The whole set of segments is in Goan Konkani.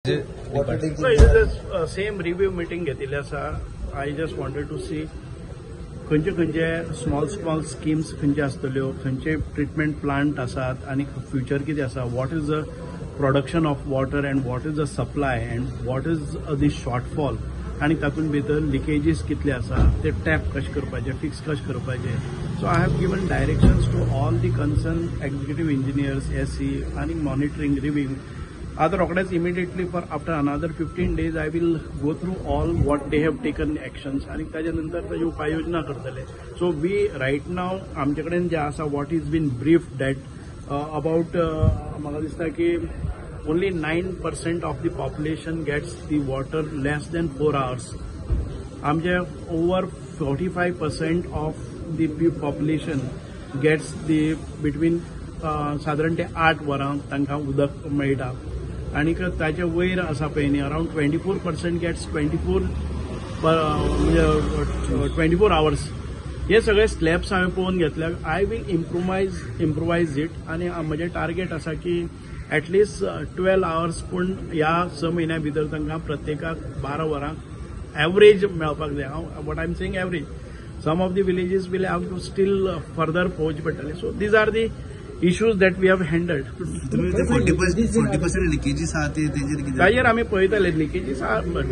No, it is a same review meeting घेतिल्ली आसा. I just wanted to see खंयचे खंयचे स्मॉल स्मॉल स्किम्स खंयचे आसतल्यो, खंयचे ट्रिटमेंट प्लांट आसात आनी फ्युचर कितें आसा, what is the production of water and what is the supply and what is the shortfall आनी तातूंत भितर लिकेजीस कितले आसा, ते टॅप कशें करपाचे, फिक्स कशें करपाचे. So I have given directions to all the concern executive engineers, SE आनी मॉनिटरींग रिव्यू. आता रोखडेच immediately for after another 15 days I will go through all what they have taken actions आनी ताच्या नंतर ताजी उपाययोजना करतले. सो we right नाव आमचे कडेन जे आसा, what is been brief that about, म्हाका दिसता की only 9% of the population gets the water less than 4 hours. आमचे over 45% of the population gets the between सादारण ते 8 वरां तांकां उदक मेळटा आनीक ताचे वयर आसा पळय न्ही, around 24% gets 24, म्हणजे 24 आवर्स. हे सगळे स्लॅब्स हांवें पळोवन घेतल्या. I will improvise it आनी म्हजें टार्गेट आसा की एटलिस्ट 12 आवर्स पूण ह्या 6 म्हयन्या भितर तांकां प्रत्येकाक 12 वरां एवरेज मेळपाक जाय. हांव what I am saying, average. Some of the villages will have to still further पळोवचे पडटले. So these are the issues that we have handled. तुम्ही ते 40% लिकेजीस आहा ते तेजेर कितें? ताजेर आमी पळयतले. Leakages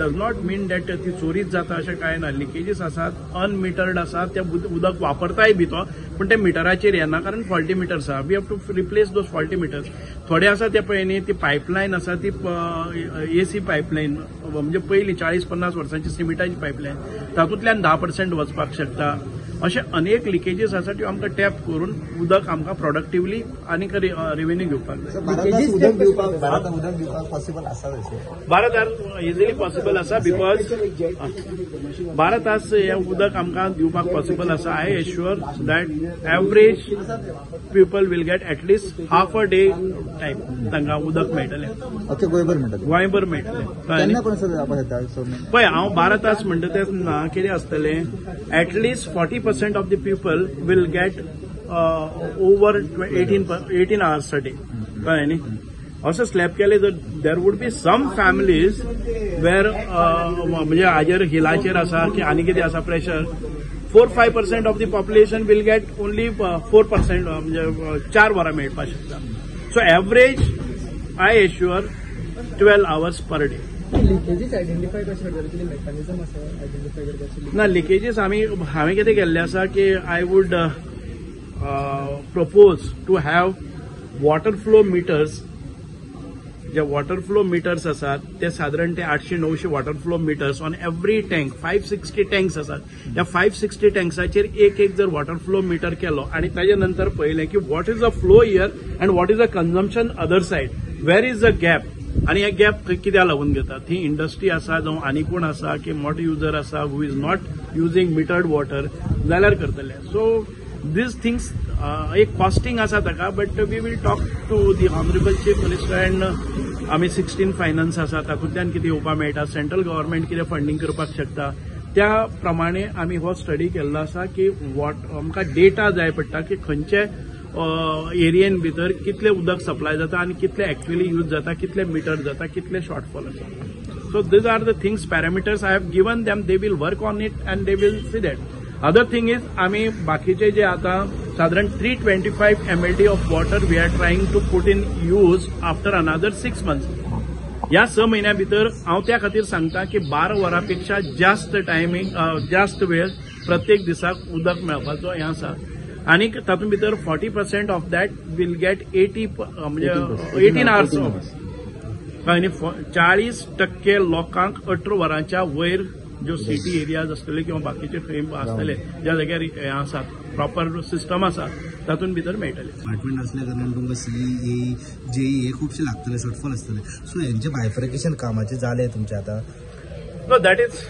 does not mean that ती चोरीच जाता अशें कांय ना. लिकेजीस आसात, अनमिटर्ड आसात, ते उदक वापरताय बी तो, पूण ते मिटराचेर येना कारण फॉल्टी मिटर्स आहा. We have to replace those faulty meters. थोडे आसा ते पळय न्ही, ती पायपलायन आसा, ती एसी पायपलायन, म्हणजे पयलीं 40-50 वर्सांची सिमिटाची पायपलायन, तातूंतल्यान 10% वचपाक शकता. अशे अनेक लिकेजीस आसा, त्यो आमकां टॅप करून उदक आमकां प्रोडक्टिवली आनीक रेवेन्यू घेवपाक जाय. 12 तास उदक दिवपाक, 12 तास उदक दिवपाक पॉसिबल आसा तशें? 12 तास इजिली पॉसिबल आसा, because 12 तास हे उदक आमकां दिवपाक पॉसिबल आसा. I assure that average people will get at least half a day time तांकां उदक मेळटलें. ओके, गोंयभर म्हणटा? गोंयभर मेळटलें, कळ्ळें न्ही? केन्ना पण सर जावपाक शकता सो? पळय, हांव 12 तास म्हणटा तें ना, कितें आसतलें, at least 40% of the people will get over 18 hours a day, कळ्ळें न्ही? असो स्लॅब केले जर there would be some families where म्हणजे हाजेर हिलाचेर आसा की आनी कितें आसा pressure, 4-5% of the population will get only 4%, म्हणजे 4 वरां मेळपाक शकता. So average I assure 12 hours per day. Leakages identify कशें करतले? कितें मेकॅनिझम आसा आयडेंटिफाय करपाचे? ना, लिकेजीस आमी हांवें कितें केल्लें आसा की I would propose to have water flow meters. J water flow meters आसात ते सादारण ते 800-900 water flow meters on every tank. 560 tanks आसात, ह्या 560 टँक्साचेर एक एक जर वॉटर फ्लो मिटर केलो आनी ताजे नंतर पळयलें की what is the flow here and what is the consumption other side, where is the gap आनी हे गॅप कित्याक लागून घेतात, ही इंडस्ट्री आसा जावं आनी कोण आसा की मोठो युजर आसा who is not using metered water जाल्यार करतले. सो these things एक कॉस्टिंग आसा ताका, but we will talk to the honourable Chief Minister and आमी 16 फायनान्स आसा, तातूंतल्यान कितें येवपाक मेळटा, सेंट्रल गव्हर्मेंट कितें फंडींग करपाक शकता, त्या प्रमाणे आमी हो स्टडी केल्लो आसा की what आमकां डेटा जाय पडटा की खंयचे एरियेन भितर कितले उदक सप्लाय जाता आनी कितले एक्च्युअली यूज जाता, कितले मिटर जाता, कितले शॉर्टफॉल आसा. So these are the things, parameters I have given them. They will work on it and they will see that. Other thing is, आमी बाकीचे जे आता साधारण 325 MLD of water we are trying to put in use after another 6 months. ह्या 6 म्हयन्या भितर हांव त्या खातीर सांगता की 12 वरां पेक्षा जास्त टायमींग, जास्त वेळ प्रत्येक दिसाक उदक मेळपाचो हें आसा आनी तातूंत भितर 40% of that will get 80, म्हणजे 18 आवर्स, कळ्ळें न्ही? 40% लोकांक 18 वरांच्या वयर ज्यो सिटी एरियाज आसतले किंवा बाकीचे खंय आसतले ज्या जाग्यार हें आसा, प्रॉपर सिस्टम आसा, तातूंत भितर मेळटले. डिपार्टमेंट असल्या कारणान तुमकां सीई, ए, जेई हे खुबशे लागतले, शॉर्टफॉल आसतले. सो हेंचे बायफर्केशन कामाचें जालें तुमचें आतां? No, that is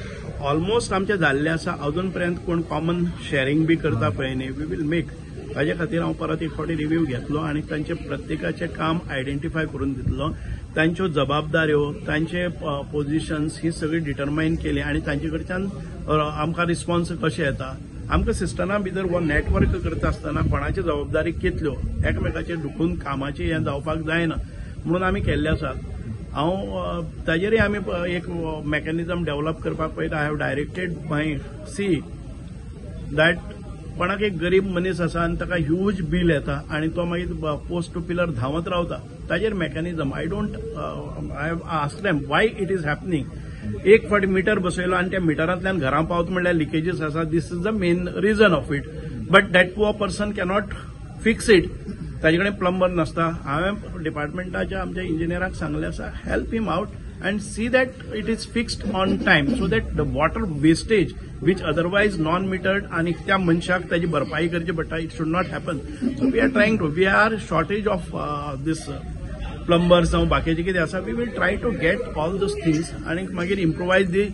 almost आमचें जाल्लें आसा. अजून पर्यंत कोण कॉमन शेअरिंग बी करता पळय न्ही, we will make. ताजे खातीर हांव परत एक फावटी रिव्यू घेतलो आनी तांचे प्रत्येकाचें काम आयडेंटिफाय करून दितलो. तांच्यो जबाबदाऱ्यो, तांचे पोजिशन्स ही सगळी डिटरमायन केली आनी तांचे कडच्यान आमकां रिस्पॉन्स कशें येता, आमकां सिस्टमा भितर हो नेटवर्क करता आसतना कोणाची जबाबदारी कितल्यो, एकामेकाचेर ढुकून कामाचें हें जावपाक जायना म्हणून आमी केल्लें आसा. हांव ताजेरय आमी एक मॅकॅनिजम डेव्हलप करपाक पळयता. I have directed my CE that कोणाक एक गरीब मनीस आसा आनी ताका ह्यूज बील येता आनी तो मागीर पोस्ट टू पिलर धांवत रावता, ताजेर mechanism. I don't I have asked them why it is happening. एक फावटी मिटर बसयलो आनी त्या मिटरांतल्यान घरां पावत म्हणल्यार लिकेजीस आसा. This is the main reason of it, but that poor person cannot fix it. ताजे कडेन प्लंबर नासता. हांवें डिपार्टमेंटाच्या आमच्या इंजिनियराक सांगलें आसा, help him out and see that it is fixed on time so that the water wastage which otherwise non metered आनी त्या मनशाक ताजी भरपाई करची पडटा, it should not happen. So we are trying to, we are shortage of this plumbers जावं बाकीचे कितें आसा, we will try to get all those things आनी मागीर इम्प्रोवायज दी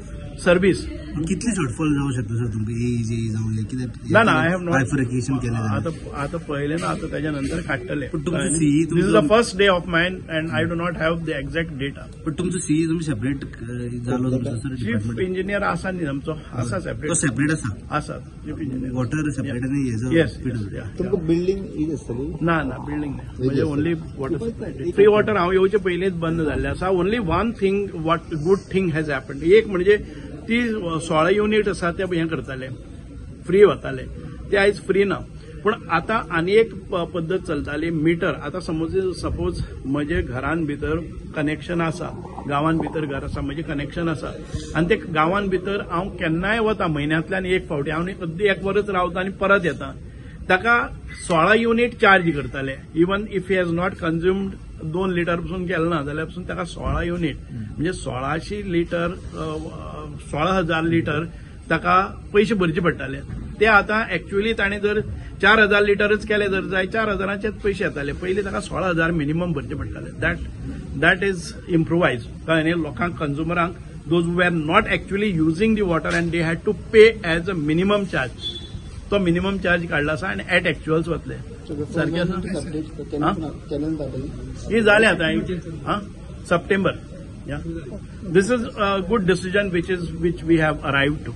सर्वीस. कितले शॉर्टफॉल जावं शकता सर तुमकां ए जे जावं कितें? ना ना, I have not bifurcation केलें. आतां आतां पळयलें ना, आतां ताच्या नंतर काडटले. पण तुमचं CE This is the first day of mine and I do not have the exact data. पण तुमचो सीई तुमी सेपरेट जालो तुमचो सर? चीफ इंजिनियर आसा न्ही आमचो, आसा. तो सेपरेट. सेपरेट आसा? आसा चीफ इंजिनियर. वॉटर सेपरेट आनी हेजो? येस. तुमकां बिल्डिंग ही आसतली? ना ना, बिल्डिंग नाही, म्हणजे ओनली वॉटर. फ्री वॉटर हांव येवचे पयलींच बंद जाल्लें आसा. Only one thing, what good thing has happen, एक म्हणजे ती 16 युनीट आसा ते हें करताले, फ्री वताले, ते आयज फ्री ना. पूण आतां आनी एक पद्दत चलताली मिटर. आतां समज सपोज म्हजे घरान भितर कनेक्शन आसा, गांवान भितर घर आसा, म्हजें कनेक्शन आसा आनी ते गांवान भितर हांव केन्नाय वता, म्हयन्यांतल्यान एक फावटी हांव अगदी एक वरच रावता आनी परत येता, ताका 16 युनीट चार्ज करताले. Even if he has not consumed, 2 litre पसून केलें ना जाल्यार पसून ताका 16 युनीट म्हणजे 1600 लिटर, 16,000 लिटर ताका पयशे भरचे पडटाले. ते आतां एक्च्युअली ताणें जर 4,000 लिटरच केले जर जाय, 4,000चेच पयशे येताले. पयलीं ताका 16,000 मिनिमम भरचे पडटाले. That is improvise. कळ्ळें न्ही? लोकांक, कंज्युमरांक, those were not actually using the water and they had to pay as a minimum charge, तो मिनिमम चार्ज काडला आसा आनी एट एक्च्युअल्स वतले. सारकें आसा. ही जालें आतां सप्टेंबर. This is a good decision which we have arrived to.